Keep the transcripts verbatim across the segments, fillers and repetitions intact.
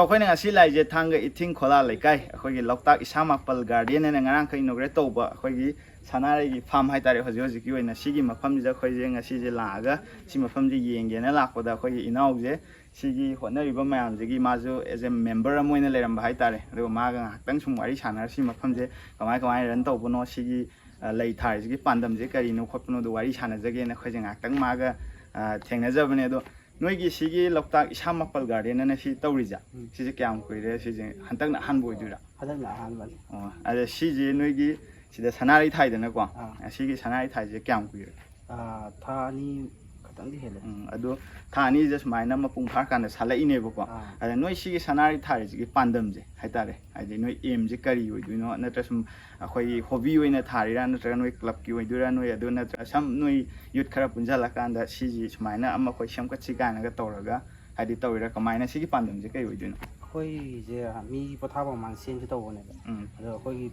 ꯑꯩꯈꯣꯏꯅ ꯉꯁꯤ ꯂꯥꯛꯏꯁꯦ ꯊꯥꯡꯒ ꯏꯊꯤꯡ ꯈꯣꯂꯥ ꯂꯩꯀꯥꯏ, ꯑꯩꯈꯣꯏꯒꯤ ꯂꯣꯛꯇꯥꯛ ꯏꯁꯥꯃꯛꯄꯜ ꯒꯥꯔꯗꯦꯟ ꯍꯥꯏꯅ ꯉꯔꯥꯡꯈꯛ ꯏꯅꯣꯒ꯭ꯔꯦꯠ ꯇꯧꯕ ꯑꯩꯈꯣꯏꯒꯤ ꯁꯅꯥꯔꯩꯒꯤ ꯐꯥꯔꯝ ꯍꯥꯏꯇꯥꯔꯦ꯫ ꯍꯧꯖꯤꯛ ꯍꯧꯖꯤꯛꯀꯤ ꯑꯣꯏꯅ ꯁꯤꯒꯤ ꯃꯐꯝꯁꯤꯗ ꯑꯩꯈꯣꯏꯁꯦ ꯉꯁꯤꯁꯦ ꯂꯥꯛꯑꯒ ꯁꯤ ꯃꯐꯝꯁꯦ ꯌꯦꯡꯒꯦꯅ ꯂꯥꯛꯄꯗ ꯑꯩꯈꯣꯏꯒꯤ ꯏꯅꯥꯎꯁꯦ ꯁꯤꯒꯤ ꯍꯣꯠꯅꯔꯤꯕ ꯃꯌꯥꯝꯁꯤꯒꯤ ꯃꯥꯁꯨ as a member ꯑꯃ ꯑꯣꯏꯅ ꯂꯩꯔꯝꯕ ꯍꯥꯏꯇꯥꯔꯦ꯫ ꯑꯗꯨꯒ ꯃꯥꯒ ꯉꯥꯏꯍꯥꯛꯇꯪ ꯁꯨꯝ ꯋꯥꯔꯤ ꯁꯥꯟꯅꯔ ꯁꯤ ꯃꯐꯝꯁꯦ ꯀꯃꯥꯏ ꯀꯃꯥꯏꯅ ꯔꯟ ꯇꯧꯕꯅꯣ, ꯁꯤꯒꯤ ꯑ, ꯂꯩ ꯊꯥꯔꯤꯁꯤꯒꯤ ꯄꯥꯟꯗꯝꯁꯦ ꯀꯔꯤꯅꯣ ꯈꯣꯠꯄꯅꯣꯗꯣ ꯋꯥꯔꯤ ꯁꯥꯟꯅꯖꯒꯦꯅ ꯑꯩꯈꯣꯏꯁꯦ ꯉꯥꯏꯍꯥꯛꯇꯪ ꯃꯥꯒ ꯑ, ꯊꯦꯡꯅꯖꯕꯅꯦ꯫ ꯑꯗꯣ ꯅꯣꯏꯒꯤ ꯁꯤꯒꯤ ꯂꯣꯛꯇꯥꯛ ꯏꯁꯥꯃꯛꯄꯜ ꯒꯥꯔꯗꯦꯟ ꯑꯅ ꯁꯤ ꯇꯧꯔꯤꯁꯦ, ꯎꯝ꯫ ꯁꯤꯁꯦ ꯀꯌꯥꯝ ꯀꯨꯏꯔꯦ? ꯁꯤꯁꯦ ꯍꯟꯗꯛꯅ ꯑꯍꯥꯟꯕ ꯑꯣꯏꯗꯣꯏꯔꯥ? ꯍꯟꯗꯛꯅ ꯑꯍꯥꯟꯕꯅꯤ꯫ ꯑꯣ, ꯑꯗ ꯁꯤꯁꯦ ꯅꯣꯏꯒꯤ ꯁꯤꯗ ꯁꯅꯥꯔꯩ ꯊꯥꯏꯗꯅꯀꯣ? ꯑꯥ꯫ ꯁꯤꯒꯤ ꯁꯅꯥꯔꯩ ꯊꯥꯏꯁꯦ ꯀꯌꯥꯝ ꯀꯨꯏꯔꯦ? ꯑꯥ, ꯊꯥ ꯑꯅꯤ ꯈꯛꯇꯪꯗꯤ ꯍꯦꯜꯂꯦ꯫ ꯎꯝ, ꯑꯗꯣ ꯊꯥ ꯑꯅꯤꯁꯦ ꯁꯨꯃꯥꯏꯅ ꯃꯄꯨꯡ ꯐꯥꯔꯀꯥꯟꯗ ꯁꯥꯠꯂꯛꯏꯅꯦꯕꯀꯣ꯫ ꯑꯥ꯫ ꯑꯗ ꯅꯣꯏ ꯁꯤꯒꯤ ꯁꯅꯥꯔꯩ ꯊꯥꯔꯤꯁꯤꯒꯤ ꯄꯥꯟꯗꯝꯁꯦ ꯍꯥꯏꯇꯥꯔꯦ, ꯍꯥꯏꯗꯤ ꯅꯣꯏ ꯑꯦꯝꯁꯦ ꯀꯔꯤ ꯑꯣꯏꯗꯣꯏꯅꯣ? ꯅꯠꯇ꯭ꯔ ꯁꯨꯝ ꯑꯩꯈꯣꯏꯒꯤ ꯍꯣꯕꯤ ꯑꯣꯏꯅ ꯊꯥꯔꯤꯔꯥ, ꯅꯠꯇ꯭ꯔꯒ ꯅꯣꯏ ꯀ꯭ꯂꯕꯀꯤ ꯑꯣꯏꯗꯣꯏꯔꯥ, ꯅꯣꯏ ꯑꯗꯨ ꯅꯠꯇ꯭ꯔ ꯁꯝ ꯅꯣꯏ ꯌꯨꯠ ꯈꯔ ꯄꯨꯟꯁꯤꯜꯂꯀꯥꯟꯗ ꯁꯤꯁꯤ ꯁꯨꯃꯥꯏꯅ ꯑꯃ ꯑꯩꯈꯣꯏ ꯁꯦꯝꯒꯠꯁꯤ ꯀꯥꯏꯅꯒ ꯇꯧꯔꯒ ꯍꯥꯏꯗꯤ ꯇꯧꯔꯤꯔꯥ? ꯀꯃꯥꯏꯅ ꯁꯤꯒꯤ ꯄꯥꯟꯗꯝꯁꯦ ꯀꯩ ꯑꯣꯏꯗꯣꯏꯅꯣ? ꯑꯩꯈꯣꯏꯁꯦ ꯃꯤ ꯄꯣꯊꯥꯐꯝ ꯃꯥꯡ ꯁꯦꯝꯁꯦ ꯇꯧꯕꯅꯦꯕ꯫ ꯎꯝ꯫ ꯑꯗꯣ ꯑꯩꯈꯣꯏꯒꯤ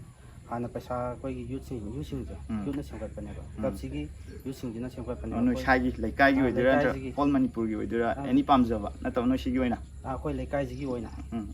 ꯍꯥꯟꯅ ꯄꯩꯁꯥ ꯑꯩꯈꯣꯏꯒꯤ ꯌꯨꯠꯁꯤꯡ, ꯌꯨꯠꯁꯤꯡꯁꯦ, ꯎꯝ꯫ ꯌꯨꯠꯅ ꯁꯦꯝꯒꯠꯄꯅꯦꯕ꯫ ꯎꯝ꯫ ꯀ꯭ꯂꯕꯁꯤꯒꯤ ꯌꯨꯠꯁꯤꯡꯁꯤꯅ ꯁꯦꯝꯒꯠꯄꯅꯦꯕ꯫ ꯑꯣ, ꯅꯣꯏ ꯑꯩꯈꯣꯏ ꯁ꯭ꯋꯥꯏꯒꯤ ꯂꯩꯀꯥꯏꯒꯤ ꯑꯥ, ꯑꯣꯏꯗꯣꯏꯔꯥ, ꯅꯠꯇ꯭ꯔꯒ ꯂꯩꯀꯥꯏꯁꯤꯒꯤ꯫ ꯑꯣꯜ ꯃꯅꯤꯄꯨꯔꯒꯤ ꯑꯣꯏꯗꯣꯏꯔꯥ? ꯑꯥ꯫ ꯑꯦꯅꯤ ꯄꯥꯝꯖꯕ ꯅꯠꯇꯕ ꯅꯣꯏ ꯁꯤꯒꯤ ꯑꯣꯏꯅ? ꯑꯥ, ꯑꯩꯈꯣꯏ ꯂꯩꯀꯥꯏꯁꯤꯒꯤ ꯑꯣꯏꯅ꯫ ꯎꯝ꯫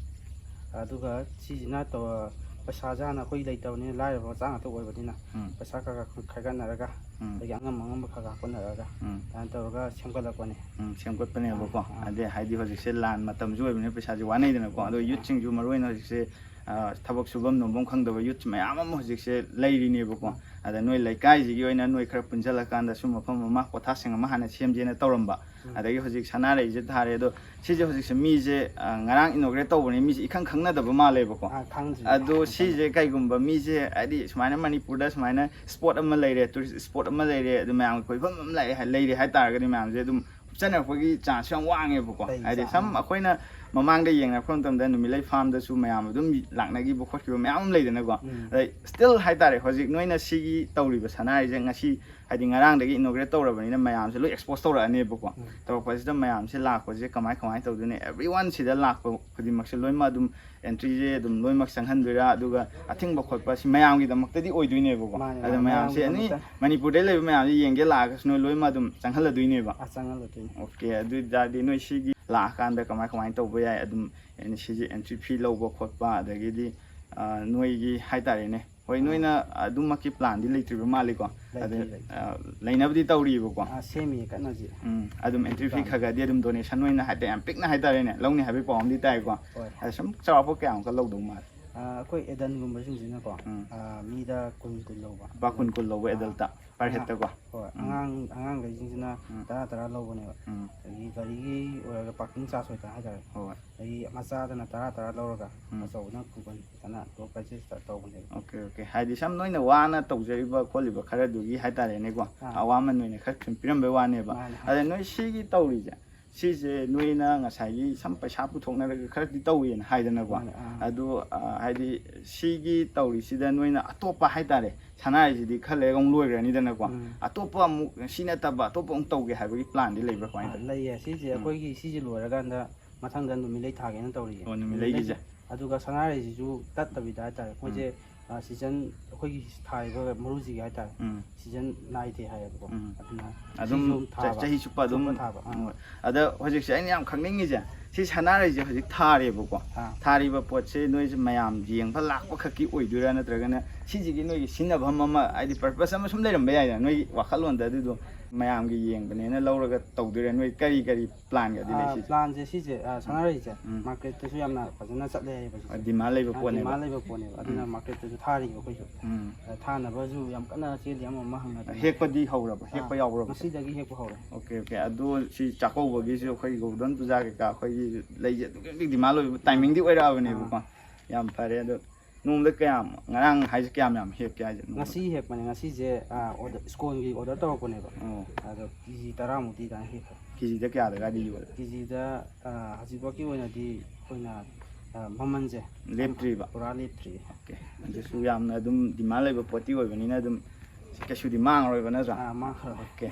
ꯑꯗꯨꯒ ꯁꯤꯁꯤꯅ ꯇꯧ-, ꯄꯩꯁꯥꯁꯦ ꯍꯥꯟꯅ ꯑꯩꯈꯣꯏ ꯂꯩꯇꯕꯅꯤꯅ ꯂꯥꯏꯔꯕ ꯃꯆꯥ ꯉꯥꯛꯇ ꯑꯣꯏꯕꯅꯤꯅ ꯎꯝ꯫ ꯄꯩꯁꯥ ꯈꯔ ꯈꯔ ꯈꯥꯏꯒꯠꯅꯔꯒ ꯎꯝ꯫ ꯑꯩꯈꯣꯏꯒꯤ ꯑꯉꯝ ꯑꯉꯝꯕ ꯈꯔ ꯈꯔ ꯍꯣꯠꯅꯔꯒ ꯎꯝ꯫ ꯑꯗꯨꯃꯥꯏꯅ ꯇꯧꯔꯒ ꯁꯦꯝꯒꯠꯂꯛꯄꯅꯦ꯫ ꯎꯝ, ꯁꯦꯝꯒꯠꯄꯅꯦꯕꯀꯣ꯫ ꯑꯥ, ꯑꯥ꯫ ꯑꯗꯩ ꯍꯥꯏꯗꯤ ꯍꯧꯖꯤꯛꯁꯦ ꯂꯥꯟ ꯃꯇꯝꯁꯨ ꯑꯣꯏꯕꯅꯤꯅ ꯄꯩꯁꯥꯁꯦ ꯋꯥꯅꯩꯗꯅꯀꯣ꯫ ꯑꯗꯣ ꯑꯥ꯫ ꯌꯨꯠꯁꯤꯡꯁꯨ ꯃꯔꯨꯑꯣꯏꯅ ꯍꯧꯖꯤꯛꯁꯦ, ꯑ, ꯊꯕꯛ ꯁꯨꯐꯝ ꯅꯣꯝꯐꯝ ꯈꯪꯗꯕ ꯌꯨꯠꯁ ꯃꯌꯥꯝ ꯑꯃ ꯍꯧꯖꯤꯛꯁꯦ ꯂꯩꯔꯤꯅꯦꯕꯀꯣ꯫ ꯎꯝ꯫ ꯑꯗ ꯅꯣꯏ ꯂꯩꯀꯥꯏꯁꯤꯒꯤ ꯑꯣꯏꯅ ꯅꯣꯏ ꯈꯔ ꯄꯨꯟꯁꯤꯜꯂꯀꯥꯟꯗ ꯁꯨꯝ ꯃꯐꯝ ꯑꯃ ꯄꯣꯊꯥꯁꯪ ꯑꯃ ꯍꯥꯟꯅ ꯁꯦꯝꯁꯦꯅ ꯇꯧꯔꯝꯕ꯫ ꯎꯝ꯫ ꯑꯗꯒꯤ ꯍꯧꯖꯤꯛ ꯁꯅꯥꯔꯩꯁꯦ ꯊꯥꯔꯦ꯫ ꯑꯗꯣ ꯁꯤꯁꯦ ꯍꯧꯖꯤꯛꯁꯦ ꯃꯤꯁꯦ, ꯑ, ꯉꯔꯥꯡ ꯏꯅꯣꯒ꯭ꯔꯦꯠ ꯇꯧꯕꯅꯤ, ꯃꯤꯁꯦ ꯏꯈꯪ ꯈꯪꯅꯗꯕ ꯃꯥꯜꯂꯦꯕꯀꯣ꯫ ꯑꯥ, ꯈꯪꯗ꯭ꯔꯤ꯫ ꯑꯗꯣ ꯁꯤꯁꯦ ꯀꯩꯒꯨꯝꯕ ꯃꯤꯁꯦ ꯍꯥꯏꯗꯤ ꯁꯨꯃꯥꯏꯅ ꯃꯅꯤꯄꯨꯔꯗ ꯁꯨꯃꯥꯏꯅ ꯁ꯭ꯄꯣꯠ ꯑꯃ ꯂꯩꯔꯦ, ꯇꯨꯔꯤꯁ ꯁ꯭ꯄꯣꯠ ꯑꯃ ꯂꯩꯔꯦ, ꯑꯗꯨ ꯃꯌꯥꯝꯒꯤ ꯀꯣꯏꯐꯝ ꯑꯃ ꯂꯩꯔꯦ ꯍꯥꯏ-, ꯂꯩꯔꯦ ꯍꯥꯏꯇꯥꯔꯒꯗꯤ ꯃꯌꯥꯝꯁꯦ ꯑꯗꯨꯝ ꯍꯥꯞꯆꯟꯅꯔꯛꯄꯒꯤ ꯆꯥꯟꯁꯁꯨ ꯌꯥꯝ ꯋꯥꯡꯉꯦꯕꯀꯣ꯫ ꯂꯩ, ꯍꯥꯏꯗꯤ ꯆꯥ-, ꯁꯝ ꯑꯥ꯫ ꯑꯩꯈꯣꯏꯅ ꯃꯃꯥꯡꯗ ꯌꯦꯡꯅꯔꯛꯄ ꯃꯇꯝꯗ ꯅꯨꯃꯤꯠꯂꯩ ꯐꯥꯔꯝꯗꯁꯨ ꯃꯌꯥꯝ ꯑꯗꯨꯝ ꯂꯥꯛꯅꯈꯤꯕ ꯈꯣꯠꯈꯤꯕ ꯃꯌꯥꯝ ꯑꯃ ꯂꯩꯗꯅꯀꯣ꯫ ꯎꯝ꯫ ꯑꯗꯩ ꯁ꯭ꯇꯤꯜ ꯍꯥꯏꯇꯥꯔꯦ, ꯍꯧꯖꯤꯛ ꯅꯣꯏꯅ ꯁꯤꯒꯤ ꯇꯧꯔꯤꯕ ꯁꯅꯥꯔꯩꯁꯦ ꯉꯁꯤ ꯍꯥꯏꯗꯤ ꯉꯔꯥꯡꯗꯒꯤ ꯏꯅꯣꯒ꯭ꯔꯦꯠ ꯇꯧꯔꯕꯅꯤꯅ ꯃꯌꯥꯝꯁꯦ ꯂꯣꯏ ꯑꯦꯛꯁꯄꯣꯖ ꯇꯧꯔꯛꯑꯅꯦꯕꯀꯣ꯫ ꯎꯝ꯫ ꯇꯧꯔꯛꯄꯁꯤꯗ ꯃꯌꯥꯝꯁꯦ ꯂꯥꯛꯄꯁꯦ ꯀꯃꯥꯏ ꯀꯃꯥꯏꯅ ꯇꯧꯗꯣꯏꯅꯣ? Everyone ꯁꯤꯗ ꯂꯥꯛꯄ ꯈꯨꯗꯤꯡꯃꯛꯁꯦ ꯂꯣꯏꯅꯃꯛ ꯑꯗꯨꯝ ꯑꯦꯟꯇ꯭ꯔꯤꯁꯦ ꯑꯗꯨꯝ ꯂꯣꯏꯅꯃꯛ ꯆꯪꯍꯟꯗꯣꯏꯔꯥ? ꯑꯗꯨꯒ ꯑꯊꯤꯡꯕ ꯈꯣꯠꯄ ꯁꯤ ꯃꯌꯥꯝꯒꯤꯗꯃꯛꯇꯗꯤ ꯑꯣꯏꯗꯣꯏꯅꯦꯕꯀꯣ꯫ ꯃꯥꯅꯦ, ꯑꯗꯣ ꯃꯥꯅꯦ, ꯃꯌꯥꯝꯁꯦ ꯑꯦꯅꯤ ꯃꯌꯥꯝꯒꯤꯗꯃꯛꯇ꯫ ꯃꯅꯤꯄꯨꯔꯗ ꯂꯩꯕ ꯃꯌꯥꯝꯁꯦ ꯌꯦꯡꯒꯦ ꯂꯥꯛꯑꯒꯁꯨ ꯅꯣꯏ ꯂꯣꯏꯅꯃꯛ ꯑꯗꯨꯝ ꯆꯪꯍꯜꯂꯗꯣꯏꯅꯦꯕ꯫ ꯑꯥ, ꯆꯪꯍꯜꯂꯗꯣꯏꯅꯦ꯫ ꯑꯣꯀꯦ, ꯑꯗꯨ ꯑꯣꯏ ꯇꯥꯔꯗꯤ ꯅꯣꯏ ꯁꯤꯒꯤ ꯂꯥꯛꯑꯀꯥꯟꯗ ꯀꯃꯥꯏ ꯀꯃꯥꯏꯅ ꯇꯧꯕ ꯌꯥꯏ? ꯑꯗꯨꯝ ꯑꯩꯅ ꯁꯤꯁꯦ entry fee ꯂꯧꯕ ꯈꯣꯠꯄ, ꯑꯗꯒꯤꯗꯤ ꯑ, ꯅꯣꯏꯒꯤ ꯍꯥꯏꯇꯥꯔꯦꯅꯦ, ꯍꯣꯏ, ꯅꯣꯏꯅ ꯑꯗꯨꯃꯛꯀꯤ plan ꯗꯤ ꯂꯩꯇ꯭ꯔꯤꯕ ꯃꯥꯜꯂꯤꯀꯣ? ꯂꯩꯇ꯭ꯔꯤ, ꯑꯗ, ꯂꯩꯇ꯭ꯔꯤ꯫ ꯑ, ꯂꯩꯅꯕꯗꯤ ꯇꯧꯔꯤꯕꯀꯣ? ꯑꯥ, ꯁꯦꯝꯃꯤꯌꯦ ꯀꯟꯅ ꯍꯧꯖꯤꯛ꯫ ꯎꯝ, ꯑꯗꯨꯝ entry fee plan ꯈꯔ ꯈꯔꯗꯤ ꯑꯗꯨꯝ donation ꯑꯣꯏꯅ ꯍꯥꯏꯐꯦꯠ ꯌꯥꯝ ꯄꯤꯛꯅ ꯍꯥꯏꯇꯥꯔꯦꯅꯦ, ꯂꯧꯅꯤ ꯍꯥꯏꯕꯒꯤ ꯄꯥꯎ ꯑꯃꯗꯤ ꯇꯥꯏꯀꯣ? ꯍꯣꯏ꯫ ꯑꯗ ꯁꯨꯝ ꯆꯥꯎꯔꯥꯛꯄ ꯀꯌꯥꯃꯨꯛꯀ ꯂꯧꯗꯧ ꯃꯥꯜꯂꯤ? ꯑꯥ, ꯑꯩꯈꯣꯏ adult ꯒꯨꯝꯕꯁꯤꯡꯁꯤꯅꯀꯣ, ꯎꯝ꯫ ꯑꯥ, ꯃꯤꯗ ꯀꯨꯟ ꯀꯨꯟ ꯂꯧꯕ꯫ ꯂꯨꯄꯥ ꯀꯨꯟ ꯀꯨꯟ ꯂꯧꯕ ꯑꯥ, adult ꯇ per ꯑꯉꯥꯡ-, head ꯇꯀꯣ? ꯍꯣꯏ, ꯎꯝ꯫ ꯑꯉꯥꯡ, ꯑꯉꯥꯡꯈꯩꯁꯤꯡꯁꯤꯅ ꯎꯝ꯫ ꯇꯔꯥ ꯇꯔꯥ ꯂꯧꯕꯅꯦꯕ꯫ ꯎꯝ꯫ ꯑꯗꯒꯤ ꯒꯥꯔꯤꯒꯤ ꯑꯣꯏꯔꯒ parking charge ꯑꯣꯏꯇꯥꯔꯦ ꯍꯥꯏꯇꯥꯔꯦ꯫ ꯍꯣꯏ꯫ ꯑꯗꯒꯤ ꯃꯆꯥꯗꯅ ꯇꯔꯥ ꯇꯔꯥ ꯂꯧꯔꯒ ꯎꯝ꯫ ꯑꯆꯧꯕꯅ ꯀꯨꯟ ꯀꯨꯟ ꯁꯨꯃꯥꯏꯅ ꯂꯣ ꯄ꯭ꯔꯥꯏꯁꯦꯁꯇ ꯇꯧꯕꯅꯦꯕ꯫ Okay, okay. ꯍꯥꯏꯗꯤ ꯁꯝ ꯅꯣꯏꯅ ꯋꯥꯅ ꯇꯧꯖꯔꯤꯕ ꯈꯣꯠꯂꯤꯕ ꯈꯔꯗꯨꯒꯤ ꯍꯥꯏꯇꯥꯔꯦꯅꯦꯀꯣ, ꯑꯥ꯫ ꯑꯋꯥꯃꯟ ꯑꯣꯏꯅ ꯈꯔ ꯁꯨꯝ ꯄꯤꯔꯝꯕꯩ ꯋꯥꯅꯦꯕ꯫ ꯃꯥꯅꯦ, ꯍꯣꯏ꯫ ꯑꯗ ꯅꯣꯏ ꯁꯤꯒꯤ ꯇꯧꯔꯤꯁꯦ, ꯁꯤꯁꯦ ꯅꯣꯏꯅ ꯉꯁꯥꯏꯒꯤ ꯁꯝ ꯄꯩꯁꯥ ꯄꯨꯊꯣꯛꯅꯔꯒ ꯈꯔꯗꯤ ꯇꯧꯋꯦꯅ ꯍꯥꯏꯗꯅꯀꯣ꯫ ꯃꯥꯅꯦ, ꯑꯥ꯫ ꯑꯗꯨ, ꯑ, ꯍꯥꯏꯗꯤ ꯁꯤꯒꯤ ꯇꯧꯔꯤꯁꯤꯗ ꯅꯣꯏꯅ ꯑꯇꯣꯞꯄ ꯍꯥꯏꯇꯥꯔꯦ, ꯁꯅꯥꯔꯩꯁꯤꯗꯤ ꯈꯔ ꯂꯩꯔꯒ ꯑꯃꯨꯛ ꯂꯣꯏꯈ꯭ꯔꯅꯤꯗꯅꯀꯣ꯫ ꯎꯝ꯫ ꯑꯇꯣꯞꯄ ꯑꯃꯨꯛ ꯁꯤ ꯅꯠꯇꯕ ꯑꯇꯣꯞꯄ ꯑꯃꯨꯛ ꯇꯧꯒꯦ ꯍꯥꯏꯕꯒꯤ plan ꯗꯤ ꯂꯩꯕ꯭ꯔꯥ? ꯀꯃꯥꯏꯅ ꯑꯥ, ꯇꯧꯋꯤ? ꯂꯩꯌꯦ꯫ ꯁꯤꯁꯦ ꯎꯝ꯫ ꯑꯩꯈꯣꯏꯒꯤ ꯁꯤꯁꯦ ꯂꯣꯏꯔꯀꯥꯟꯗ ꯃꯊꯪꯗ ꯅꯨꯃꯤꯠꯂꯩ ꯊꯥꯒꯦꯅ ꯇꯧꯔꯤꯌꯦ꯫ ꯑꯣ, ꯅꯨꯃꯤꯠꯂꯩꯒꯤꯁꯦ? ꯅꯨꯃꯤꯠꯂꯩꯒꯤ-, ꯑꯗꯨꯒ ꯁꯅꯥꯔꯩꯁꯤꯁꯨ ꯇꯠꯇꯕꯤꯗ ꯍꯥꯏꯇꯥꯔꯦ꯫ ꯃꯣꯏꯁꯦ, ꯎꯝ꯫ ꯑ, season, ꯑꯩꯈꯣꯏꯒꯤ ꯊꯥꯔꯤꯕ ꯃꯔꯨꯁꯤꯒꯤ ꯍꯥꯏꯇꯥꯔꯦ, ꯎꯝ꯫ Season ꯅꯥꯏꯗꯦ ꯍꯥꯏꯌꯦꯕꯀꯣ꯫ ꯎꯝ꯫ ꯑꯗꯨꯅ ꯑꯗꯨꯝ ꯁꯤꯁꯨ ꯆ-, ꯊꯥꯕ꯫ ꯆꯍꯤ ꯆꯨꯞꯄ ꯑꯗꯨꯝ ꯆꯨꯞꯄ ꯊꯥꯕ꯫ ꯑꯥ꯫ ꯎꯝ꯫ ꯑꯗ ꯍꯧꯖꯤꯛꯁꯦ ꯑꯩꯅ ꯌꯥꯝ ꯈꯪꯅꯤꯡꯉꯤꯁꯦ, ꯁꯤ ꯁꯅꯥꯔꯩꯁꯦ ꯍꯧꯖꯤꯛ ꯊꯥꯔꯦꯕꯀꯣ꯫ ꯑꯥ꯫ ꯊꯥꯔꯤꯕ ꯄꯣꯠꯁꯦ ꯅꯣꯏꯁꯦ ꯃꯌꯥꯝ ꯌꯦꯡꯕ ꯂꯥꯛꯄ ꯈꯛꯀꯤ ꯑꯣꯏꯗꯣꯏꯔꯥ, ꯅꯠꯇ꯭ꯔꯒꯅ ꯁꯤꯁꯤꯒꯤ ꯅꯣꯏꯒꯤ ꯁꯤꯖꯤꯟꯅꯐꯝ ꯑꯃ, ꯍꯥꯏꯗꯤ purpose ꯑꯃ ꯁꯨꯝ ꯂꯩꯔꯝꯕ ꯌꯥꯏꯗꯅ, ꯅꯣꯏꯒꯤ ꯋꯥꯈꯜꯂꯣꯟꯗ ꯑꯗꯨꯗꯣ ꯃꯌꯥꯝꯒꯤ ꯌꯦꯡꯕꯅꯦꯅ ꯂꯧꯔꯒ ꯇꯧꯗꯣꯏꯔꯥ? ꯅꯣꯏ ꯀꯔꯤ ꯀꯔꯤ plan ꯒꯗꯤ ꯂꯩ ꯑꯥ, ꯁꯤꯁꯦ? Plan ꯁꯦ ꯁꯤꯁꯦ, ꯑꯥ, ꯁꯅꯥꯔꯩꯁꯦ ꯎꯝ꯫ Market ꯇꯁꯨ ꯌꯥꯝꯅ ꯐꯖꯅ ꯆꯠꯂꯦ ꯍꯥꯏꯌꯦꯕ ꯁꯤꯁꯦ꯫ ꯑ, demand ꯂꯩꯕ ꯑꯥ, ꯄꯣꯠꯅꯦꯕ꯫ Demand ꯂꯩꯕ ꯄꯣꯠꯅꯦꯕ꯫ ꯑꯗꯨꯅ ꯎꯝ꯫ Market ꯇꯁꯨ ꯊꯥꯔꯤꯕ ꯑꯩꯈꯣꯏꯁꯨ꯫ ꯎꯝ꯫ ꯑ, ꯊꯥꯅꯕꯁꯨ ꯌꯥꯝ ꯀꯟꯅ ꯆꯦꯜꯂꯤ ꯑꯃ ꯑꯃ ꯍꯪꯅꯗꯅ꯫ ꯍꯦꯛꯄꯗꯤ ꯍꯧꯔꯕ? ꯑꯥ, ꯍꯦꯛꯄ ꯌꯥꯎꯔꯕ? ꯉꯁꯤꯗꯒꯤ ꯍꯦꯛꯄ ꯍꯧꯔꯦ꯫ Okay, okay. ꯑꯗꯨ ꯁꯤ ꯆꯥꯛꯀꯧꯕꯒꯤꯁꯨ ꯑꯩꯈꯣꯏꯒꯤ Golden ꯄꯨꯖꯥ ꯀꯩꯀꯥ ꯑꯩꯈꯣꯏꯒꯤ ꯂꯩꯁꯦ ꯑꯗꯨꯛꯀꯤ ꯃꯇꯤꯛ demand ꯂꯩꯕ timing ꯗꯤ ꯑꯣꯏꯔꯛꯑꯕꯅꯦꯕꯀꯣ꯫ ꯑꯥ꯫ ꯌꯥꯝ ꯐꯔꯦ꯫ ꯑꯗꯣ ꯅꯣꯡꯃꯗ ꯀꯌꯥꯝ, ꯉꯔꯥꯡ ꯍꯥꯏꯁꯦ ꯀꯌꯥꯝ ꯌꯥꯝ ꯍꯦꯛꯀꯦ ꯍꯥꯏꯁꯦ ꯅꯣꯡꯃꯗ? ꯉꯁꯤ ꯍꯦꯛꯄꯅꯦ꯫ ꯉꯁꯤꯁꯦ, ꯑꯥ, order, ꯁ꯭ꯀꯣꯟꯒꯤ order ꯇꯧꯔꯛꯄꯅꯦꯕ꯫ ꯑꯣ꯫ ꯑꯗꯣ ꯀꯦ ꯖꯤ ꯇꯔꯥꯃꯨꯛꯇꯤ ꯑꯗꯨꯃꯥꯏꯅ ꯍꯦꯛꯈ꯭ꯔꯦ꯫ ꯀꯦ ꯖꯤꯗ ꯀꯌꯥꯗꯒꯗꯤ ꯌꯣꯜꯂꯦ? ꯀꯦ ꯖꯤꯗ, ꯑꯥ, ꯍꯧꯖꯤꯛꯐꯥꯎꯒꯤ ꯑꯣꯏꯅꯗꯤ ꯑꯩꯈꯣꯏꯅ, ꯑꯥ, ꯃꯃꯜꯁꯦ ꯂꯦꯞꯇ꯭ꯔꯤꯕ? ꯄꯨꯔꯥ ꯂꯦꯞꯇ꯭ꯔꯤ꯫ ꯑꯣꯀꯦ꯫ ꯑꯗꯨꯁꯨ ꯌꯥꯝꯅ ꯑꯗꯨꯝ demand ꯂꯩꯕ ꯄꯣꯠꯇꯤ ꯑꯣꯏꯕꯅꯤꯅ ꯑꯗꯨꯝ ꯀꯩꯁꯨꯗꯤ ꯃꯥꯡꯉꯔꯣꯏꯕ, ꯅꯠꯇ꯭ꯔꯥ? ꯑꯥ, ꯃꯥꯡꯉꯔꯣꯏ꯫ ꯑꯣꯀꯦ꯫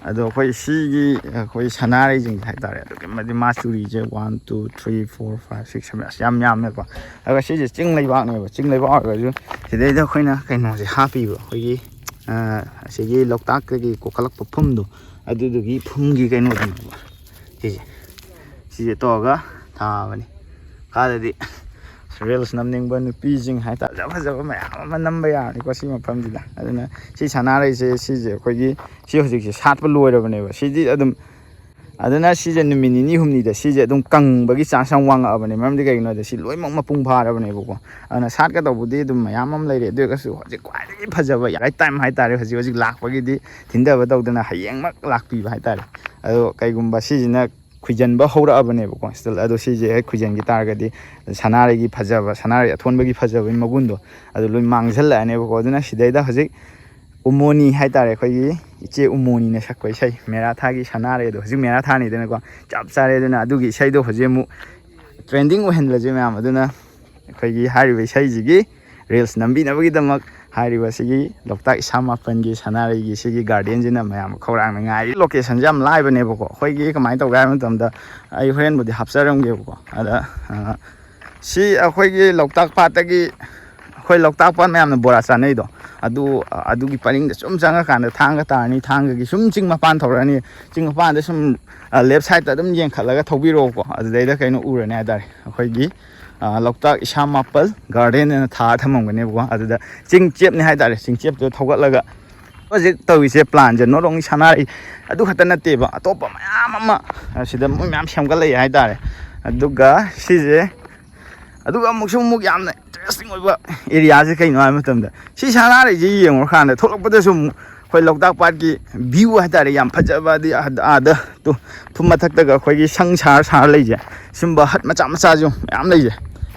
ꯑꯗꯣ ꯑꯩꯈꯣꯏ ꯁꯤꯒꯤ ꯑꯩꯈꯣꯏ ꯁꯅꯥꯔꯩꯁꯤꯡꯁꯦ ꯍꯥꯏꯇꯥꯔꯦ, ꯑꯗꯨꯛꯀꯤ ꯃꯇꯤꯛ ꯃꯥ ꯆꯨꯔꯤꯁꯦ, one, two, three, four, five, six, seven, ꯑꯁ, ꯌꯥꯝ ꯌꯥꯝꯃꯦꯀꯣ꯫ ꯑꯗꯨꯒ ꯁꯤꯁꯦ ꯆꯤꯡ ꯂꯩꯕꯥꯛꯅꯦꯕ꯫ ꯆꯤꯡ ꯂꯩꯕꯥꯛ ꯑꯣꯏꯔꯒꯁꯨ ꯁꯤꯗꯩꯗ ꯑꯩꯈꯣꯏꯅ ꯀꯩꯅꯣꯁꯦ ꯍꯥꯞꯄꯤꯕ, ꯑꯩꯈꯣꯏꯒꯤ ꯑ, ꯑꯁꯤꯒꯤ ꯂꯣꯛꯇꯥꯛꯇꯒꯤ ꯀꯣꯛꯈꯠꯂꯛꯄ ꯐꯨꯝꯗꯣ, ꯑꯗꯨꯗꯨꯒꯤ ꯐꯨꯝꯒꯤ ꯀꯩꯅꯣꯗꯨꯅꯦꯕ ꯁꯤꯁꯦ꯫ ꯁꯤꯁꯦ ꯇꯧꯔꯒ ꯊꯥꯕꯅꯤ꯫ ꯃꯈꯥꯗꯗꯤ ꯔꯤꯜꯁ ꯅꯝꯅꯤꯡꯕ ꯅꯨꯄꯤꯁꯤꯡ ꯍꯥꯏꯇꯥꯔꯦ, ꯐꯖ ꯐꯖꯕ ꯃꯌꯥꯝ ꯑꯃ ꯅꯝꯕ ꯌꯥꯔꯅꯤꯀꯣ ꯁꯤ ꯃꯐꯝꯁꯤꯗ꯫ ꯑꯗꯨꯅ ꯁꯤ ꯁꯅꯥꯔꯩꯁꯦ, ꯁꯤꯁꯦ ꯑꯩꯈꯣꯏꯒꯤ ꯁꯤ ꯍꯧꯖꯤꯛꯁꯦ ꯁꯥꯠꯄ ꯂꯣꯏꯔꯕꯅꯦꯕ꯫ ꯁꯤꯗꯤ ꯑꯗꯨꯝ, ꯑꯗꯨꯅ ꯁꯤꯁꯦ ꯅꯨꯃꯤꯠ ꯅꯤꯅꯤ ꯍꯨꯝꯅꯤꯗ ꯁꯤꯁꯦ ꯑꯗꯨꯝ ꯀꯪꯕꯒꯤ ꯆꯥꯟꯁ ꯌꯥꯝ ꯋꯥꯡꯉꯛꯑꯕꯅꯦ꯫ ꯃꯔꯝꯗꯤ ꯀꯩꯒꯤꯅꯣꯗ ꯁꯤ ꯂꯣꯏꯅꯃꯛ ꯃꯄꯨꯡ ꯐꯥꯔꯕꯅꯦꯕꯀꯣ꯫ ꯑꯗꯨꯅ ꯁꯥꯠꯀꯗꯧꯕꯗꯤ ꯑꯗꯨꯝ ꯃꯌꯥꯝ ꯑꯃ ꯂꯩꯔꯦ, ꯑꯗꯨ ꯑꯣꯏꯔꯒꯁꯨ ꯍꯧꯖꯤꯛ ꯈ꯭ꯋꯥꯏꯗꯒꯤ ꯐꯖꯕ ꯔꯥꯏꯠ ꯇꯥꯏꯝ ꯍꯥꯏꯇꯥꯔꯦ, ꯍꯧꯖꯤꯛ ꯍꯧꯖꯤꯛ ꯂꯥꯛꯄꯒꯤꯗꯤ ꯊꯤꯟꯊꯕ ꯇꯧꯗꯅ ꯍꯌꯦꯡꯃꯛ ꯂꯥꯛꯄꯤꯕ ꯍꯥꯏꯇꯥꯔꯦ꯫ ꯑꯗꯣ ꯀꯩꯒꯨꯝꯕ ꯁꯤꯁꯤꯅ ꯈꯨꯏꯖꯟꯕ ꯍꯧꯔꯛꯑꯕꯅꯦꯕꯀꯣ꯫ ꯁ꯭ꯇꯤꯜ ꯑꯗꯣ ꯁꯤꯁꯦ ꯍꯦꯛ ꯈꯨꯏꯖꯟꯈꯤ ꯇꯥꯔꯒꯗꯤ ꯁꯅꯥꯔꯩꯒꯤ ꯐꯖꯕ, ꯁꯅꯥꯔꯩ ꯑꯊꯣꯟꯕꯒꯤ ꯐꯖꯕꯒꯤ ꯃꯒꯨꯟꯗꯣ ꯑꯗꯨ ꯂꯣꯏ ꯃꯥꯡꯁꯤꯜꯂꯛꯑꯅꯦꯕꯀꯣ꯫ ꯑꯗꯨꯅ ꯁꯤꯗꯩꯗ ꯍꯧꯖꯤꯛ ꯎꯃꯣꯅꯤ ꯍꯥꯏꯇꯥꯔꯦ, ꯑꯩꯈꯣꯏꯒꯤ ꯏꯆꯦ ꯎꯃꯣꯅꯤꯅ ꯁꯛꯄ ꯏꯁꯩ ꯃꯦꯔꯥ ꯊꯥꯒꯤ ꯁꯅꯥꯔꯩ ꯑꯗꯣ, ꯍꯧꯖꯤꯛ ꯃꯦꯔꯥ ꯊꯥꯅꯤꯗꯅꯀꯣ, ꯆꯞ ꯆꯥꯔꯦ꯫ ꯑꯗꯨꯅ ꯑꯗꯨꯒꯤ ꯏꯁꯩꯗꯣ ꯍꯧꯖꯤꯛ ꯑꯃꯨꯛ ꯇ꯭ꯔꯦꯟꯗꯤꯡ ꯑꯣꯏꯍꯜꯂꯁꯦ ꯃꯌꯥꯝ꯫ ꯑꯗꯨꯅ ꯑꯩꯈꯣꯏꯒꯤ ꯍꯥꯏꯔꯤꯕ ꯏꯁꯩꯁꯤꯒꯤ ꯔꯤꯜꯁ ꯅꯝꯕꯤꯅꯕꯒꯤꯗꯃꯛ ꯍꯥꯏꯔꯤꯕ ꯁꯤꯒꯤ ꯂꯣꯛꯇꯥꯛ ꯏꯁꯥ ꯃꯥꯄꯟꯒꯤ ꯁꯅꯥꯔꯩꯒꯤ ꯁꯤꯒꯤ ꯒꯥꯔꯗꯦꯟꯁꯤꯅ ꯃꯌꯥꯝ ꯈꯧꯔꯥꯡꯅ ꯉꯥꯏꯔꯤ꯫ ꯂꯣꯀꯦꯁꯟꯁꯦ ꯌꯥꯝ ꯂꯥꯏꯕꯅꯦꯕꯀꯣ꯫ ꯑꯩꯈꯣꯏꯒꯤ ꯀꯃꯥꯏꯅ ꯇꯧꯒꯦ ꯍꯥꯏꯕ ꯃꯇꯝꯗ, ꯑꯩ ꯍꯣꯔꯦꯟꯕꯨꯗꯤ ꯍꯥꯞꯆꯔꯝꯒꯦꯕꯀꯣ꯫ ꯑꯗ ꯑ, ꯁꯤ ꯑꯩꯈꯣꯏꯒꯤ ꯂꯣꯛꯇꯥꯛ ꯄꯥꯠꯇꯒꯤ, ꯑꯩꯈꯣꯏ ꯂꯣꯛꯇꯥꯛ ꯄꯥꯠ ꯃꯌꯥꯝꯅ ꯕꯣꯔꯥ ꯆꯥꯅꯩꯗꯣ, ꯑꯗꯨ, ꯑꯗꯨꯒꯤ ꯄꯔꯤꯡꯗ ꯁꯨꯝ ꯆꯪꯉꯀꯥꯟꯗ ꯊꯥꯡꯒ ꯇꯥꯔꯅꯤ꯫ ꯊꯥꯡꯒꯒꯤ ꯁꯨꯝ ꯆꯤꯡ ꯃꯄꯥꯟ ꯊꯧꯔꯛꯑꯅꯤ꯫ ꯆꯤꯡ ꯃꯄꯥꯟꯗ ꯁꯨꯝ, ꯑ, ꯂꯦꯐ ꯁꯥꯏꯗꯠꯇ ꯑꯗꯨꯝ ꯌꯦꯡꯈꯠꯂꯒ ꯊꯧꯕꯤꯔꯛꯑꯣꯀꯣ꯫ ꯑꯗꯨꯗꯩꯗ ꯀꯩꯅꯣ ꯎꯔꯅꯤ ꯍꯥꯏꯇꯥꯔꯦ, ꯑꯩꯈꯣꯏꯒꯤ, ꯑ, ꯂꯣꯛꯇꯥꯛ ꯏꯁꯥ ꯃꯥꯄꯜ ꯒꯥꯔꯗꯦꯟ ꯑꯅ ꯊꯥꯔ ꯊꯝꯃꯝꯒꯅꯦꯕꯀꯣ꯫ ꯑꯗꯨꯗ ꯆꯤꯡ ꯆꯦꯞꯅꯤ ꯍꯥꯏꯇꯥꯔꯦ, ꯆꯤꯡ ꯆꯦꯞꯇꯨꯗ ꯊꯧꯒꯠꯂꯒ ꯍꯧꯖꯤꯛ ꯇꯧꯔꯤꯁꯦ ꯄ꯭ꯂꯥꯟꯁꯦ not only ꯁꯅꯥꯔꯩ ꯑꯗꯨ ꯈꯛꯇ ꯅꯠꯇꯦꯕ, ꯑꯇꯣꯞꯄ ꯃꯌꯥꯝ ꯑꯃ ꯑꯁꯤꯗ ꯃꯣꯏ ꯃꯌꯥꯝ ꯁꯦꯝꯒꯠꯂꯛꯏ ꯍꯥꯏꯇꯥꯔꯦ꯫ ꯑꯗꯨꯒ ꯁꯤꯁꯦ, ꯑꯗꯨꯒ ꯑꯃꯨꯛꯁꯨ ꯑꯃꯨꯛ ꯌꯥꯝꯅ ꯏꯟꯇꯔꯦꯁꯇꯤꯡ ꯑꯣꯏꯕ ꯑꯦꯔꯤꯌꯥꯁꯦ ꯀꯩꯅꯣ ꯍꯥꯏꯕ ꯃꯇꯝꯗ, ꯁꯤ ꯁꯅꯥꯔꯩꯁꯦ ꯌꯦꯡꯉꯨꯔꯀꯥꯟꯗ ꯊꯣꯛꯂꯛꯄꯗꯁꯨ ꯑꯃꯨꯛ ꯑꯩꯈꯣꯏ ꯂꯣꯛꯇꯥꯛ ꯄꯥꯠꯀꯤ ꯚ꯭ꯌꯨ ꯍꯥꯏꯇꯥꯔꯦ, ꯌꯥꯝ ꯐꯖꯕ, ꯑꯗꯩ ꯑꯥꯗ, ꯑꯥꯗ ꯇꯨ ꯐꯨꯝ ꯃꯊꯛꯇꯒ ꯑꯩꯈꯣꯏꯒꯤ ꯁꯪ ꯁꯥꯔ ꯁꯥꯔ ꯂꯩꯁꯦ, ꯁꯨꯝꯕ ꯍꯠ ꯃꯆꯥ ꯃꯆꯥꯁꯨ ꯃꯌꯥꯝ ꯂꯩꯁꯦ,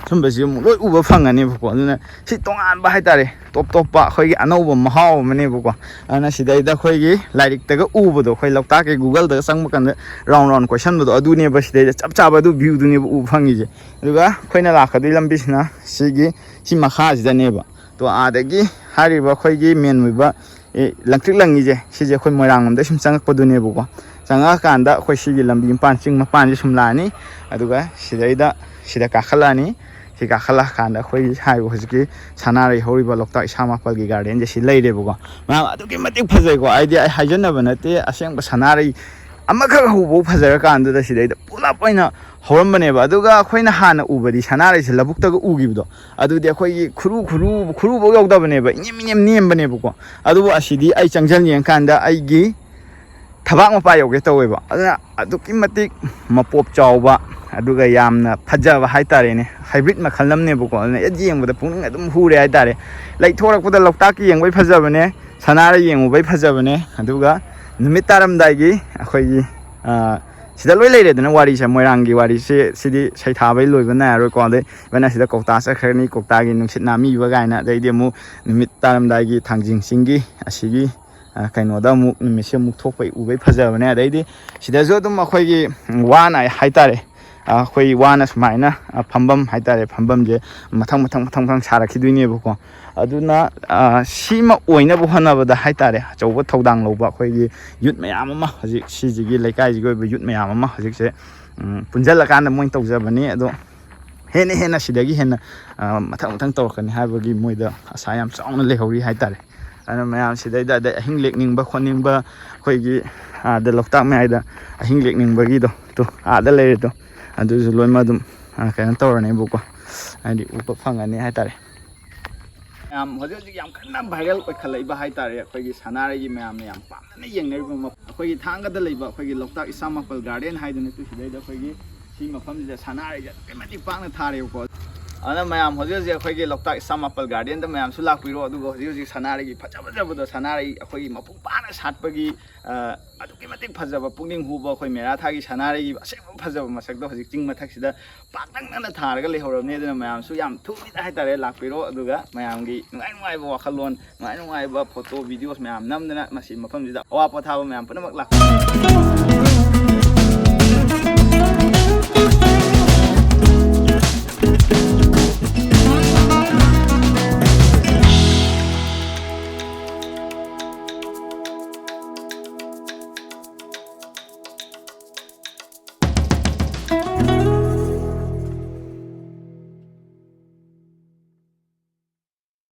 ꯁꯨꯝꯕꯁꯤ ꯑꯃꯨꯛ ꯂꯣꯏ ꯎꯕ ꯐꯪꯒꯅꯦꯕꯀꯣ꯫ ꯑꯗꯨꯅ ꯁꯤ ꯇꯣꯉꯥꯟꯕ ꯍꯥꯏꯇꯥꯔꯦ, ꯇꯣꯞ ꯇꯣꯞꯄ ꯑꯩꯈꯣꯏꯒꯤ ꯑꯅꯧꯕ ꯃꯍꯥꯎ ꯑꯃꯅꯦꯕꯀꯣ꯫ ꯑꯗꯨꯅ ꯁꯤꯗꯩꯗ ꯑꯩꯈꯣꯏꯒꯤ ꯂꯥꯏꯔꯤꯛꯇꯒ ꯎꯕꯗꯣ, ꯑꯩꯈꯣꯏ ꯂꯣꯛꯇꯥꯛꯀꯤ ꯒꯨꯒꯜꯗꯒ ꯆꯪꯕ ꯀꯥꯟꯗ ꯔꯥꯎꯟ ꯔꯥꯎꯟ ꯀꯣꯏꯁꯟꯕꯗꯣ, ꯑꯗꯨꯅꯦꯕ ꯁꯤꯗꯩꯗ ꯆꯞ ꯆꯥꯕ ꯑꯗꯨ ꯚ꯭ꯌꯨꯗꯨꯅꯦꯕ ꯎꯕ ꯐꯪꯉꯤꯁꯦ꯫ ꯑꯗꯨꯒ ꯑꯩꯈꯣꯏꯅ ꯂꯥꯛꯀꯗꯣꯏ ꯂꯝꯕꯤꯁꯤꯅ ꯁꯤꯒꯤ ꯁꯤ ꯃꯈꯥꯁꯤꯗꯅꯦꯕ꯫ ꯇꯣ ꯑꯥꯗꯒꯤ ꯍꯥꯏꯔꯤꯕ ꯑꯩꯈꯣꯏꯒꯤ ꯃꯦꯟ ꯑꯣꯏꯕ ꯑꯦ, ꯂꯪꯇ꯭ꯔꯤꯛ ꯂꯪꯉꯤꯁꯦ, ꯁꯤꯁꯦ ꯑꯩꯈꯣꯏ ꯃꯣꯏꯔꯥꯡ ꯂꯣꯝꯗ ꯁꯨꯝ ꯆꯪꯉꯛꯄꯗꯨꯅꯦꯕꯀꯣ꯫ ꯆꯪꯉꯛꯑꯀꯥꯟꯗ ꯑꯩꯈꯣꯏ ꯁꯤꯒꯤ ꯂꯝꯕꯤ ꯃꯄꯥꯟ, ꯆꯤꯡ ꯃꯄꯥꯟꯁꯦ ꯁꯨꯝ ꯂꯥꯛꯑꯅꯤ꯫ ꯑꯗꯨꯒ ꯁꯤꯗꯩꯗ, ꯁꯤꯗ ꯀꯥꯈꯠꯂꯛꯑꯅꯤ꯫ ꯁꯤ ꯀꯥꯈꯠꯂꯛꯑꯀꯥꯟꯗ ꯑꯩꯈꯣꯏꯒꯤ ꯍꯥꯏꯔꯤꯕ ꯍꯧꯖꯤꯛꯀꯤ ꯁꯅꯥꯔꯩ ꯍꯧꯔꯤꯕ ꯂꯣꯛꯇꯥꯛ ꯏꯁꯥ ꯃꯥꯄꯜꯒꯤ ꯒꯥꯔꯗꯦꯟꯁꯦ ꯁꯤ ꯂꯩꯔꯦꯕꯀꯣ꯫ ꯃꯌꯥꯝ, ꯑꯗꯨꯛꯀꯤ ꯃꯇꯤꯛ ꯐꯖꯩꯀꯣ꯫ ꯍꯥꯏꯗꯤ ꯑꯩ ꯍꯥꯏꯖꯟꯅꯕ ꯅꯠꯇꯦ, ꯑꯁꯦꯡꯕ ꯁꯅꯥꯔꯩ ꯑꯃꯈꯛ ꯍꯧꯕꯐꯥꯎ ꯐꯖꯔꯀꯥꯟꯗꯨꯗ ꯁꯤꯗꯩꯗ ꯄꯨꯂꯞ ꯑꯣꯏꯅ ꯍꯧꯔꯝꯕꯅꯦꯕ꯫ ꯑꯗꯨꯒ ꯑꯩꯈꯣꯏꯅ ꯍꯥꯟꯅ ꯎꯕꯗꯤ ꯁꯅꯥꯔꯩꯁꯦ ꯂꯧꯕꯨꯛꯇꯒ ꯎꯈꯤꯕꯗꯣ, ꯑꯗꯨꯗꯤ ꯑꯩꯈꯣꯏꯒꯤ ꯈꯨꯔꯨ, ꯈꯨꯔꯨ, ꯈꯨꯔꯨꯐꯥꯎ ꯌꯧꯗꯕꯅꯦꯕ, ꯏꯅꯦꯝ ꯏꯅꯦꯝ ꯅꯦꯝꯕꯅꯦꯕꯀꯣ꯫ ꯑꯗꯨꯕꯨ ꯑꯁꯤꯗꯤ ꯑꯩ ꯆꯪꯁꯤꯜ ꯌꯦꯡꯀꯥꯟꯗ ꯑꯩꯒꯤ ꯊꯕꯥꯛ ꯃꯄꯥ ꯌꯧꯒꯦ ꯇꯧꯋꯦꯕ꯫ ꯑꯗꯨꯅ ꯑꯗꯨꯛꯀꯤ ꯃꯇꯤꯛ ꯃꯄꯣꯞ ꯆꯥꯎꯕ, ꯑꯗꯨꯒ ꯌꯥꯝꯅ ꯐꯖꯕ ꯍꯥꯏꯇꯥꯔꯦꯅꯦ꯫ ꯍꯥꯏꯕ꯭ꯔꯤꯠ ꯃꯈꯜ ꯑꯃꯅꯦꯕꯀꯣ꯫ ꯑꯗꯨꯅ ꯍꯦꯛ ꯌꯦꯡꯕꯗ ꯄꯨꯛꯅꯤꯡ ꯑꯗꯨꯝ ꯍꯨꯔꯦ ꯍꯥꯏꯇꯥꯔꯦ꯫ ꯂꯩꯊꯣꯔꯛꯄꯗ ꯂꯣꯛꯇꯥꯛꯀꯤ ꯌꯦꯡꯕꯩ ꯐꯖꯕꯅꯦ, ꯁꯅꯥꯔꯩ ꯌꯦꯡꯉꯨꯕꯩ ꯐꯖꯕꯅꯦ, ꯑꯗꯨꯒ ꯅꯨꯃꯤꯠ ꯇꯥꯔꯝꯗꯥꯏꯒꯤ ꯑꯩꯈꯣꯏꯒꯤ, ꯑ, ꯁꯤꯗ ꯂꯣꯏ ꯂꯩꯔꯦꯗꯅ ꯋꯥꯔꯤꯁꯦ, ꯃꯣꯏꯔꯥꯡꯒꯤ ꯋꯥꯔꯤꯁꯦ꯫ ꯁꯤꯗꯤ ꯁꯩꯊꯥꯕꯩ ꯂꯣꯏꯕ ꯅꯥꯏꯔꯣꯏꯀꯣ꯫ ꯑꯗꯩ ꯏꯚꯟ ꯑꯁꯤꯗ ꯀꯧꯇꯥ ꯆꯠꯈ꯭ꯔꯅꯤ, ꯀꯧꯇꯥꯒꯤ ꯅꯨꯡꯁꯤꯠ ꯅꯥꯃꯤꯕ ꯀꯥꯏꯅ, ꯑꯗꯩꯗꯤ ꯑꯃꯨꯛ ꯅꯨꯃꯤꯠ ꯇꯥꯔꯝꯗꯥꯏꯒꯤ ꯊꯥꯡꯖꯤꯡ ꯆꯤꯡꯒꯤ ꯑꯁꯤꯒꯤ, ꯑ, ꯀꯩꯅꯣꯗ ꯑꯃꯨꯛ ꯅꯨꯃꯤꯠꯁꯦ ꯑꯃꯨꯛ ꯊꯣꯛꯄꯩ ꯎꯕꯩ ꯐꯖꯕꯅꯦ꯫ ꯑꯗꯩꯗꯤ ꯁꯤꯗꯁꯨ ꯑꯗꯨꯝ ꯑꯩꯈꯣꯏꯒꯤ ꯋꯥꯅ ꯍꯥꯏꯇꯥꯔꯦ, ꯑ, ꯑꯩꯈꯣꯏ ꯋꯥꯅ ꯁꯨꯃꯥꯏꯅ, ꯑ, ꯐꯝꯐꯝ ꯍꯥꯏꯇꯥꯔꯦ, ꯐꯝꯐꯝꯁꯦ ꯃꯊꯪ ꯃꯊꯪ ꯃꯊꯪ ꯃꯊꯪ ꯁꯥꯔꯛꯈꯤꯗꯣꯏꯅꯦꯕꯀꯣ꯫ ꯑꯗꯨꯅ, ꯑ, ꯁꯤꯃ ꯑꯣꯏꯅꯕ ꯍꯣꯠꯅꯕꯗ ꯍꯥꯏꯇꯥꯔꯦ, ꯑꯆꯧꯕ ꯊꯧꯗꯥꯡ ꯂꯧꯕ ꯑꯩꯈꯣꯏꯒꯤ ꯌꯨꯠ ꯃꯌꯥꯝ ꯑꯃ, ꯍꯧꯖꯤꯛ ꯁꯤꯁꯤꯒꯤ ꯂꯩꯀꯥꯏꯁꯤꯒꯤ ꯑꯣꯏꯕ ꯌꯨꯠ ꯃꯌꯥꯝ ꯑꯃ ꯍꯧꯖꯤꯛꯁꯦ, ꯎꯝ, ꯄꯨꯟꯁꯤꯜꯂꯀꯥꯟꯗ ꯃꯣꯏꯅ ꯇꯧꯖꯕꯅꯤ꯫ ꯑꯗꯣ ꯍꯦꯟꯅ ꯍꯦꯟꯅ ꯁꯤꯗꯒꯤ ꯍꯦꯟꯅ, ꯑ, ꯃꯊꯪ ꯃꯊꯪ ꯇꯧꯔꯛꯀꯅꯤ ꯍꯥꯏꯕꯒꯤ ꯃꯣꯏꯗ ꯑꯁꯥ ꯌꯥꯝ ꯆꯥꯎꯅ ꯂꯩꯍꯧꯔꯤ ꯍꯥꯏꯇꯥꯔꯦ꯫ ꯑꯗꯨꯅ ꯃꯌꯥꯝ ꯁꯤꯗꯩꯗ ꯑꯗꯩ ꯑꯍꯤꯡ ꯂꯦꯛꯅꯤꯡꯕ ꯈꯣꯠꯅꯤꯡꯕ, ꯑꯩꯈꯣꯏꯒꯤ ꯑꯥꯗ ꯂꯣꯛꯇꯥꯛ ꯃꯌꯥꯏꯗ ꯑꯍꯤꯡ ꯂꯦꯛꯅꯤꯡꯕꯒꯤꯗꯣ, ꯇꯣ ꯑꯥꯗ ꯂꯩꯔꯦꯗꯣ, ꯑꯗꯨꯁꯨ ꯂꯣꯏꯅꯃꯛ ꯑꯗꯨꯝ, ꯑ, ꯀꯩꯅꯣ ꯇꯧꯔꯅꯦꯕꯀꯣ, ꯍꯥꯏꯗꯤ ꯎꯕ ꯐꯪꯉꯅꯤ ꯍꯥꯏꯇꯥꯔꯦ꯫ ꯌꯥꯝ ꯍꯧꯖꯤꯛ ꯍꯧꯖꯤꯛ ꯌꯥꯝ ꯀꯟꯅ ꯚꯥꯏꯔꯦꯜ ꯑꯣꯏꯈꯠꯂꯛꯏꯕ ꯍꯥꯏꯇꯥꯔꯦ, ꯑꯩꯈꯣꯏꯒꯤ ꯁꯅꯥꯔꯩꯒꯤ ꯃꯌꯥꯝꯅ ꯌꯥꯝ ꯄꯥꯝꯅ ꯌꯦꯡꯅꯔꯤꯕ ꯃꯐꯝ, ꯑꯩꯈꯣꯏꯒꯤ ꯊꯥꯡꯒꯗ ꯂꯩꯕ ꯑꯩꯈꯣꯏꯒꯤ ꯂꯣꯛꯇꯥꯛ ꯏꯁꯥ ꯃꯥꯄꯜ ꯒꯥꯔꯗꯦꯟ ꯍꯥꯏꯗꯅ, ꯇꯨ ꯁꯤꯗꯩꯗ ꯑꯩꯈꯣꯏꯒꯤ ꯁꯤ ꯃꯐꯝꯁꯤꯗ ꯁꯅꯥꯔꯩꯁꯦ ꯑꯗꯨꯛꯀꯤ ꯃꯇꯤꯛ ꯄꯥꯛꯅ ꯊꯥꯔꯦꯕꯀꯣ꯫ ꯑꯗꯨꯅ ꯃꯌꯥꯝ ꯍꯧꯖꯤꯛ ꯍꯧꯖꯤꯛ ꯑꯩꯈꯣꯏꯒꯤ ꯂꯣꯛꯇꯥꯛ ꯏꯁꯥ ꯃꯥꯄꯜ ꯒꯥꯔꯗꯦꯟꯗ ꯃꯌꯥꯝꯁꯨ ꯂꯥꯛꯄꯤꯔꯣ, ꯑꯗꯨꯒ ꯍꯧꯖꯤꯛ ꯍꯧꯖꯤꯛ ꯁꯅꯥꯔꯩꯒꯤ ꯐꯖ ꯐꯖꯕꯗꯣ, ꯁꯅꯥꯔꯩ ꯑꯩꯈꯣꯏꯒꯤ ꯃꯄꯨꯡ ꯐꯥꯅ ꯁꯥꯠꯄꯒꯤ, ꯑ, ꯑꯗꯨꯛꯀꯤ ꯃꯇꯤꯛ ꯐꯖꯕ, ꯄꯨꯛꯅꯤꯡ ꯍꯨꯕ ꯑꯩꯈꯣꯏ ꯃꯦꯔꯥ ꯊꯥꯒꯤ ꯁꯅꯥꯔꯩꯒꯤ ꯑꯁꯦꯡꯕ ꯐꯖꯕ ꯃꯁꯛꯇꯣ ꯍꯧꯖꯤꯛ ꯆꯤꯡ ꯃꯊꯛꯁꯤꯗ ꯄꯥꯛꯇꯛꯅꯅ ꯊꯥꯔꯒ ꯂꯩꯍꯧꯔꯕꯅꯤ꯫ ꯑꯗꯨꯅ ꯃꯌꯥꯝꯁꯨ ꯌꯥꯝ ꯊꯨꯕꯤꯗ ꯍꯥꯏꯇꯥꯔꯦ ꯂꯥꯛꯄꯤꯔꯣ, ꯑꯗꯨꯒ ꯃꯌꯥꯝꯒꯤ ꯅꯨꯡꯉꯥꯏ ꯅꯨꯡꯉꯥꯏꯕ ꯋꯥꯈꯜꯂꯣꯟ, ꯅꯨꯡꯉꯥꯏ ꯅꯨꯡꯉꯥꯏꯕ ꯐꯣꯇꯣ, ꯚꯤꯗꯤꯑꯣꯁ ꯃꯌꯥꯝ ꯅꯝꯗꯅ ꯃꯁꯤ ꯃꯐꯝꯁꯤꯗ ꯑꯋꯥ ꯄꯣꯊꯥꯕ ꯃꯌꯥꯝ ꯄꯨꯝꯅꯃꯛ ꯂꯥꯛꯄꯤꯔꯣ꯫